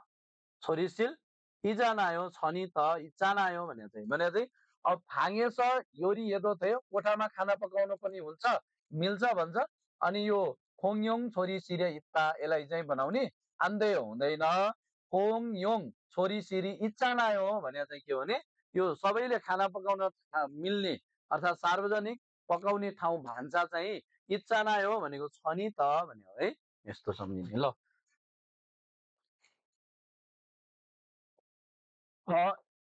छोरीसिल इजानायो छ नि त, इचानायो भने चाहिँ अब भाङेछ योरी हेदो थियो, कोठामा खाना पकाउन पनि हुन्छ, मिल्छ भन्छ। अनि यो खोङयोङ छोरी सिरे इत्ता, यसलाई चाहिँ बनाउने आन्दै हुँदैन। खोङयोङ छोरी सिरी इचानायो भने चाहिँ के हो भने यो सबैले खाना पकाउन मिल्ने अर्थात् सार्वजनिक पकाउने ठाउँ भान्सा चाहिँ इचानायो भनेको छ नि त भन्यो है, यस्तो सम्झिने। ल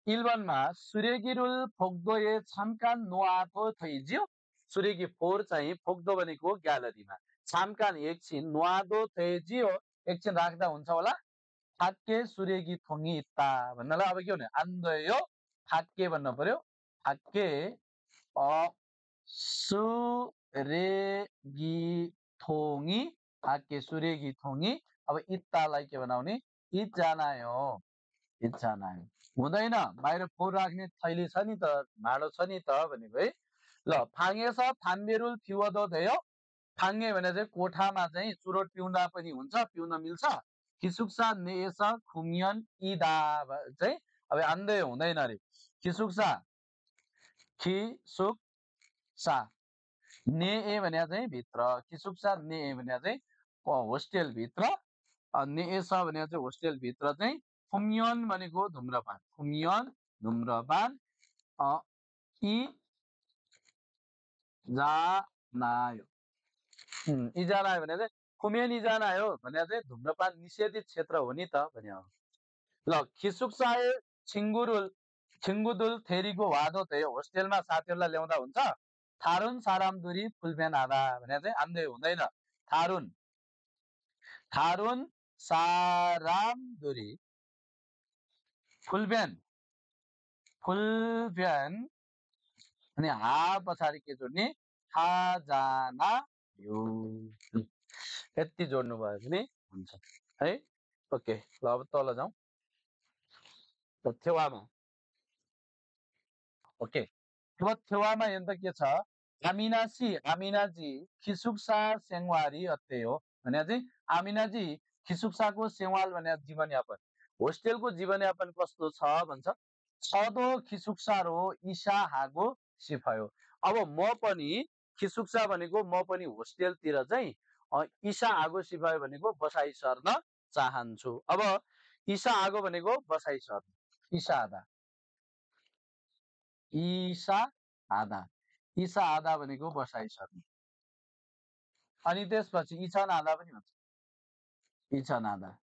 일번마 수레기를 복도에 잠깐 놓아도 되지요? 수레기 फोर चाहिँ फोक्दो भनेको ग्यालरीमा 잠깐 एकछिन 놓아도 되지요, एकछिन राख्दा हुन्छ होला। 밖에 수레기 통이 있다 भन्नलाई अब के भने 안 돼요, 밖에 भन्नु पर्यो। 밖에 수레기통이, 밖에 수레기통이 अब 있다लाई के बनाउने 있잖아요, 있잖아요। हुँदैन, बाहिर फोहोर राख्ने थैली छ नि त, भाँडो छ नि त भनेको है। ल भाङेछ थाम्बेरुल पिउदो भयो, भाङ्गे भने चाहिँ कोठामा चाहिँ चुरोट पिउँदा पनि हुन्छ, पिउन मिल्छ। किसुक्सा नेएछ खुमियन इदा चाहिँ अब आन्दै हुँदैन अरे। किसुक्सा खिसुक्सा नेए भने चाहिँ भित्र, किसुक्सा नेए भने चाहिँ होस्टेल भित्र, नेएछ भने चाहिँ होस्टेल भित्र चाहिँ खुमियन भनेको धुम्रपान, खुमियन धुम्रपान, इ जानायो, इजानायो भने चाहिँ खुमेन इजानायो भने चाहिँ धुम्रपान निषेधित क्षेत्र हो नि त भन्यो। ल खिसुक्साए छिङ्गुरुल छिङ्गुदुल थेरीको वादो थियो, होस्टेलमा साथीहरूलाई ल्याउँदा हुन्छ। थारुन सारामदुरी फुलब्यान आधा भने चाहिँ आन्दै हुँदैन। थारुन थारुन सारामदुरी फुलब्यान फुलब्यान अनि हा पछाडि के जोड्ने, हाजाना यो, यति जोड्नु भयो भने हुन्छ है। ओके, ल अब तल जाउँ। थेवामा ओके, अब थेवामा यता के छ, आमिनासी आमिनाजी खिसुक्सा सेङवारी अत्ते हो भने चाहिँ आमिनाजी खिसुक्साको सेवाल भने जीवनयापन, होस्टेलको जीवनयापन कस्तो छ भन्छ। छदो खिसुक्सारो ईशा हागो सिफायो, अब म पनि खिसुक्सा भनेको म पनि होस्टेलतिर चाहिँ ईशा आगो सिफायो भनेको बसाइ सर्न चाहन्छु। अब ईशा आगो भनेको बसाइ सर्नु, ईशा आधा, ईशा आधा, ईशा आधा भनेको बसाइ सर्नु। अनि त्यसपछि इछन आधा पनि भन्छ, इछन आधा,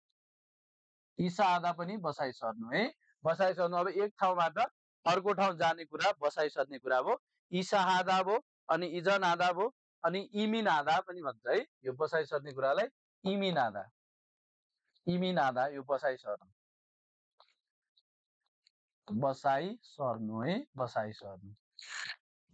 ईशा आधा पनि बसाइ सर्नु है, बसाइ सर्नु। अब एक ठाउँबाट अर्को ठाउँ जाने कुरा बसाइ सर्ने कुरा हो। ईशा आधा भो, अनि इजन आधा भो, अनि इमिन आधा पनि भन्छ है, यो बसाइ सर्ने कुरालाई इमिन आधा, इमिन आधा यो बसाइ सर्नु, बसाइ सर्नु है, बसाइ सर्नु।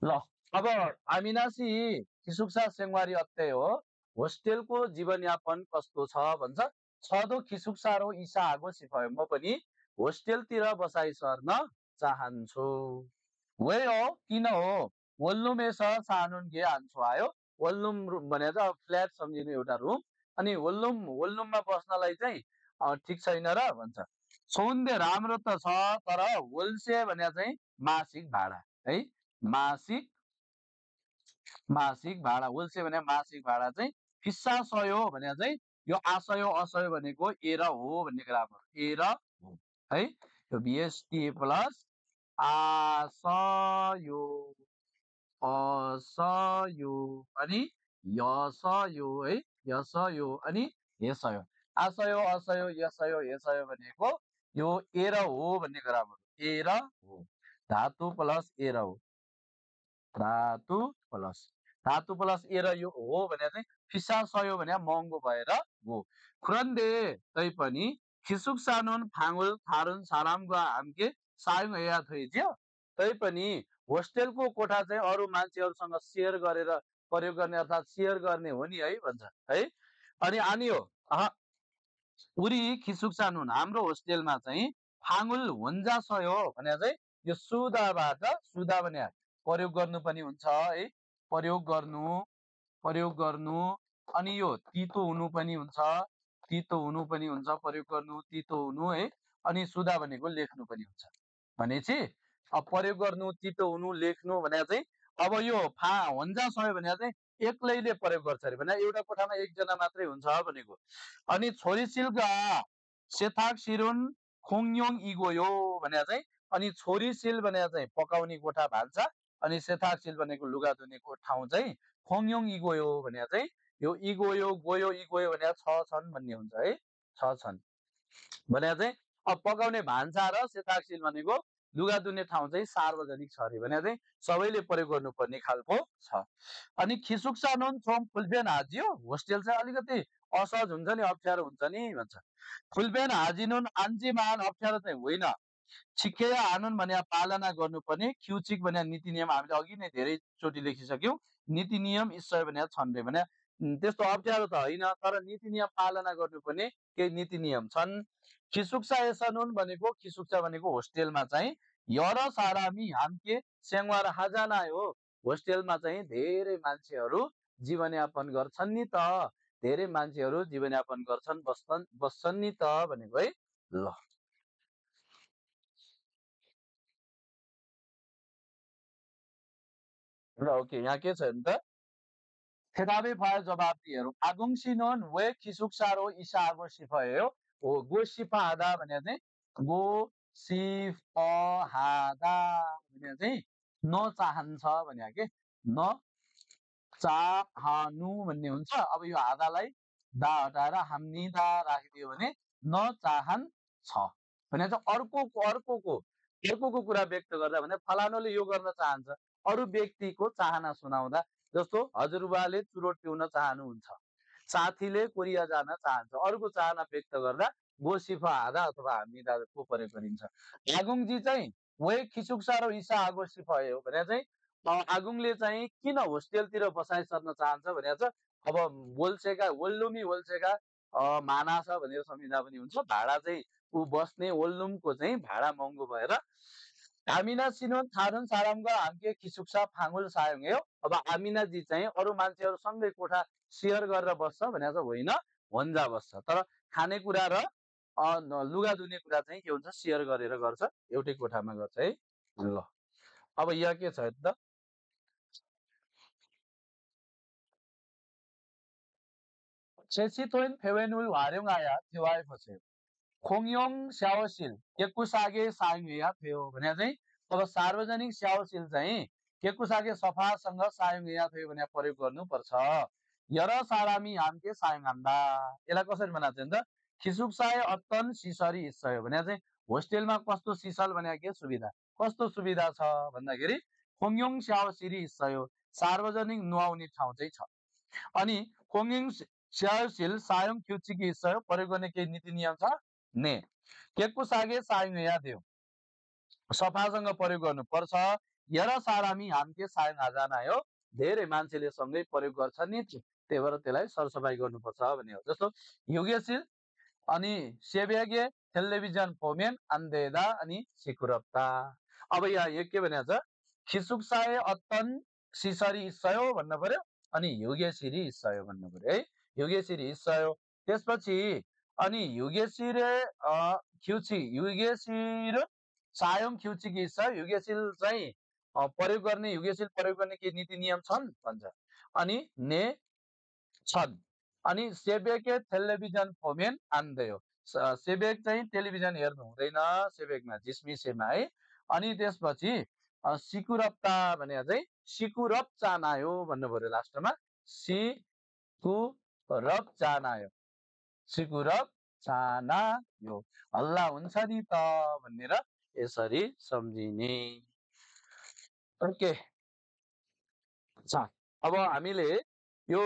ल अब आमिनासी खिसुक्सा सेङवारी अत्ते हो, होस्टेलको जीवनयापन कस्तो छ भन्छ। छदो खिसुक्सारो ईशा आगो सिफायो, म पनि होस्टेलतिर बसाइ सर्न चाहन्छु। वे हो किन हो, वल्लुमेस सानुन गे आन्सो आयो, वल्लुम भने चाहिँ फ्ल्याट सम्झिनु एउटा रुम, अनि वल्लुममा बस्नलाई चाहिँ ठिक छैन र भन्छ। सौन्दर्य राम्रो त छ, तर होलसे भने चाहिँ मासिक भाडा है, मासिक मासिक भाडा, होलसे भने मासिक भाडा चाहिँ फिस्सा सयो भने चाहिँ यो आशयो असयो भनेको ए र हो भन्ने ग्रामर, ए र हो है, यो बिएसटी प्लस आशयो असयो अनि यसयो है, यसयो अनि हेसयो, आशयो असयो यसयो हेसयो भनेको यो ए र हो भन्ने ग्रामर, ए र हो, धातु प्लस ए र हो, धातु प्लस ए र यो हो भने चाहिँ फिसा सयो भने महँगो भएर हो। खुरन्दे तैपनि खिसुक सानुन फाङ्गुल थारुन सारामगा हाम्के सायुङ हेया थैज्यो, तैपनि होस्टेलको कोठा चाहिँ अरू मान्छेहरूसँग सेयर गरेर प्रयोग गर्ने अर्थात् सेयर गर्ने हो नि है भन्छ है। अनि आनी हो उरी खिसुक सानुन हाम्रो होस्टेलमा चाहिँ फाङ्गुल हुन्जा सयो भने चाहिँ यो सुदाबाट, सुदा भने प्रयोग गर्नु पनि हुन्छ है, प्रयोग गर्नु अनि यो तितो हुनु पनि हुन्छ, प्रयोग गर्नु, तितो हुनु है। अनि सुधा भनेको लेख्नु पनि हुन्छ भनेपछि अब प्रयोग गर्नु, तितो हुनु, लेख्नु भने चाहिँ अब यो होन्जा सय भने चाहिँ एक्लैले प्रयोग गर्छ अरे भने एउटा कोठामा एकजना मात्रै हुन्छ भनेको। अनि छोरी सिल्का सेथाक सिरुन खोङयोङ इगोयो भने चाहिँ अनि छोरी सिल भने चाहिँ पकाउने कोठा भान्सा, अनि सेथाक सिल भनेको लुगा धुनेको ठाउँ चाहिँ खोङयोङ इगोयो भने चाहिँ यो इगोयो गोयो इगोयो भने छ छन् भन्ने हुन्छ है, छ छन् भने चाहिँ अब पकाउने भान्सा र सेताकसिल भनेको लुगा धुने ठाउँ चाहिँ सार्वजनिक छ अरे भने चाहिँ सबैले प्रयोग गर्नुपर्ने खालको छ। अनि खिसुक्सा नुन छोम फुलबेन हाजियो, होस्टेल चाहिँ अलिकति असहज हुन्छ नि, अप्ठ्यारो हुन्छ नि भन्छ। फुलबेन हाजी नुन आन्जी मान अप्ठ्यारो चाहिँ होइन, छिकेया हानुन भने पालना गर्नुपर्ने, क्युचिक भने नीति नियम हामीले अघि नै धेरैचोटि लेखिसक्यौँ, नीति नियम ईश्वर भने छन् रे भने त्यस्तो अप्ठ्यारो त होइन, तर नीति नियम पालना गर्नुपर्ने केही नीति नियम छन्। खिसुक्सा एसनुन भनेको, खिसुक्सा भनेको होस्टेलमा चाहिँ यर सारामी हाम्के सेङ्वार हाजाना हो, होस्टेलमा चाहिँ धेरै मान्छेहरू जीवनयापन गर्छन् नि त, धेरै मान्छेहरू जीवनयापन गर्छन्, बस्छन् नि त भनेको है। ल र ओके, यहाँ के छ त खेताबे फायो जवाब दिएर आगुङसिनोन वे खिसुक्सारो इसा आगो सिफायो हो, गो सिफा हादा भने चाहिँ गो सिफ हादा भने चाहिँ न चाहन्छ भने के न चाहनु भन्ने हुन्छ। अब यो हादालाई दा हटाएर हामी दा राखिदियो भने न चाहन छ भने चाहिँ अर्कोको कुरा व्यक्त गर्दा भने फलानुले यो गर्न चाहन्छ, अरू व्यक्तिको चाहना सुनाउँदा, जस्तो हजुरबाले चुरोट पिउन चाहनुहुन्छ, साथीले कोरिया जान चाहन्छ, अरूको चाहना व्यक्त गर्दा गोसिफा हादा अथवा हामीदाको प्रयोग गरिन्छ। आगुङजी चाहिँ वे खिचुक्सा र इसा आगो सिफायो भने चाहिँ आगुङले चाहिँ किन होस्टेलतिर बसाइ सर्न चाहन्छ भने चाहिँ अब वोल्सेका वल्लुमी वोल्सेका माना छ भनेर सम्झिँदा पनि हुन्छ, भाडा चाहिँ ऊ बस्ने वल्लुमको चाहिँ भाडा महँगो भएर आमिना सिनोन थारुन सारामगा हाम्के खिसुक्सा फाङ्गुल सायोङ हो। अब आमिनाजी चाहिँ अरू मान्छेहरूसँगै कोठा सेयर गरेर बस्छ भने चाहिँ होइन, होन्जा बस्छ, तर खानेकुरा र लुगा धुने कुरा चाहिँ के हुन्छ, सेयर गरेर गर्छ, एउटै कोठामा गर्छ है। ल अब यहाँ के छ त सेसितोइन फेवेनुल वार्योङ आया थिवाए पछि खोङयोङ स्याओसिल केकुसागे सायुया थियो भने चाहिँ अब सार्वजनिक स्याओसिल चाहिँ केकुसागे सफासँग सायुया थियो भने प्रयोग गर्नुपर्छ। यर सारामी हाम्के सायुङ हाम्दा, यसलाई कसरी बनाएको छ त खिसुक्साए अत्तन सिसरी इच्छयो भने चाहिँ होस्टेलमा कस्तो सिसल भने के सुविधा, कस्तो सुविधा छ भन्दाखेरि खोङयोङ स्याओसिरी इच्छयो, सार्वजनिक नुहाउने ठाउँ चाहिँ छ। अनि खोङयोङ स्याओसिल सायोङ क्युचिकी इच्छयो प्रयोग गर्ने केही नीति नियम छ ने, केकु सागे सायुङ या देऊ सफासँग प्रयोग गर्नुपर्छ। हेर सारामी हाम्के सायुङ हाजाना हो, धेरै मान्छेले सँगै प्रयोग गर्छ नि, त्यही भएर त्यसलाई सरसफाइ गर्नुपर्छ भन्ने हो। जस्तो युगेसिल अनि सेब्यागे टेलिभिजन फोमेन अन्देदा अनि सिकुरप्ता। अब यहाँ के भनेको छ, खिसुक्साए अत्तन सिसरी इस्सयो भन्नु पर्यो, अनि युगेसिरी इस्सयो भन्नु पर्यो है, युगेसिरी इस्सयो। त्यसपछि अनि युगेसिरे युगेसिर सायोङ ख्युचिकी इस्सयो, युगेसिल चाहिँ युगेसिल प्रयोग गर्ने के नीति नियम छन् भन्छ। अनि ने छन्। अनि सेबेके टेलिभिजन फोमेन आन्देयो, सेबेक चाहिँ टेलिभिजन हेर्नु हुँदैन, सेबेकमा जिस्मिसेमा है। अनि त्यसपछि सिकुरप्ता भने चाहिँ सिकुरप चानायो भन्नु पर्यो लास्टमा, सिकुरप चानायो, सिकुरप चानायो, हल्ला हुन्छ नि त भनेर यसरी सम्झिने। ओके, अब हामीले यो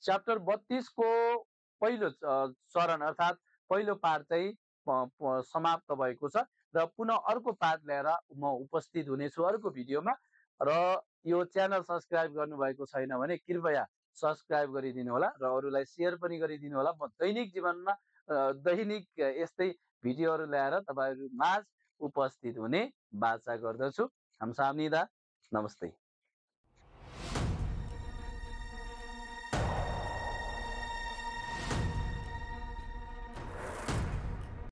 च्याप्टर 32 को पहिलो चरण अर्थात् पहिलो पार्ट चाहिँ समाप्त भएको छ र पुनः अर्को पार्ट ल्याएर म उपस्थित हुनेछु अर्को भिडियोमा। र यो च्यानल सब्स्क्राइब गर्नुभएको छैन भने कृपया सब्स्क्राइब गरिदिनु होला र अरूलाई सेयर पनि गरिदिनु होला। म दैनिक जीवनमा दैनिक यस्तै भिडियोहरू ल्याएर तपाईँहरू माझ उपस्थित हुने बाचा गर्दछु। हमसामनिदा, नमस्ते।